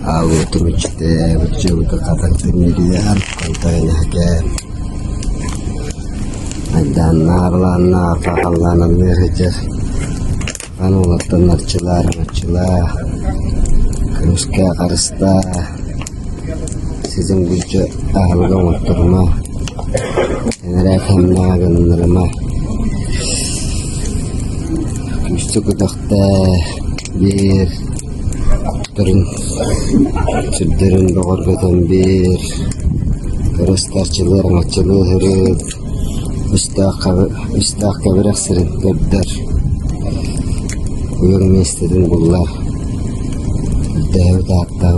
Аалуутун иччитэ, дьылга хатан тимириэр, контейнергэ айдааннаах, арылааннаах, халлаан анныыр сылдьар Аны уолаттан арчылаа, арчылаа, көмүскээ, харыстаа, сизин бүлдьэ аһылыга оҥотторума, энэрээк хэмнэҕэ гыннарыма, күүстэ көтөхтөө, биэр, куттарын, сүрдэрин бөҕөргөтөн биэр, көрөстөөччүлэр аҥаччылыы сырыт, Үстээх кэбирэх сирин көрдөр, уйар миэстэтин буллар, ирдээбит ааттаабыт.